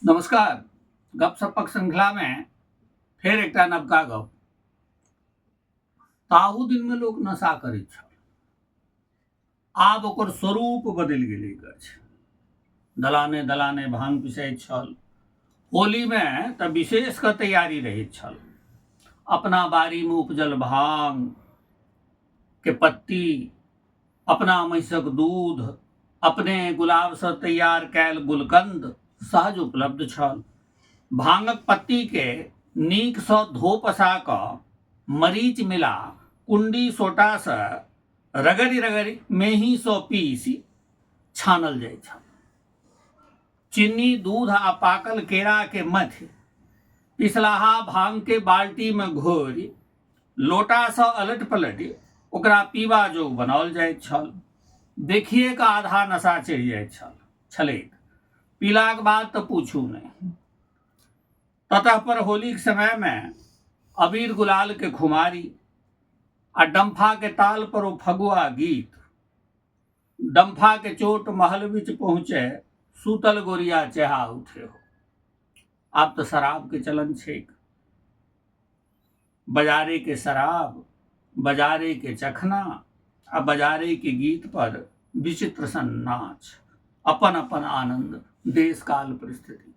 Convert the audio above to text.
नमस्कार। गपशपक श्रृंखलामे फेर एकटा नवका गप। ताहू दिनमे लोक नशा करैत छल, आब ओकर स्वरूप बदलि गेलैक अछि। दलाने दलाने भांग पिसाइत छल। होलीमे तऽ विशेष कऽ तैयारी रहैत छल। अपना बाड़ीमे उपजल भांग के पत्ती, अपना महिषक दूध, अपने गुलाबसँ तैयार कयल गुलकंद सहज उपलब्ध छल। भांगक पत्तीके नीकसँ धो पसा कऽ मरीच मिला कुंडी सोटासँ रगड़ि रगड़ि मेहीसँ पीसि छानल जाइत छल। चीनी, दूध आ पाकल केराके मथि पिसलाहा भांगके बाल्टीमे घोरि लोटासँ अलटि पलटि ओकरा पीबा जोग बनाओल जाइत छल। देखिए कऽ आधा नशा चढ़ि जाइत छल छलैक। पीलाक बाद तऽ पूछू नहि। ततः पर होलीक समयमे अबीर गुलाल के खुमारी आ डम्फा के ताल पर ओ फगुआ गीत, डम्फा के चोट महल बीच पहुँचे, सूतल गोरिया चेहा उठे हो। आब तऽ शराब के चलन छैक। बाजारे के शराब, बाजारे के चखना आ बाजारे के गीत पर विचित्र सन नाच, अपन अपन आनंद, देश काल परिस्थिति।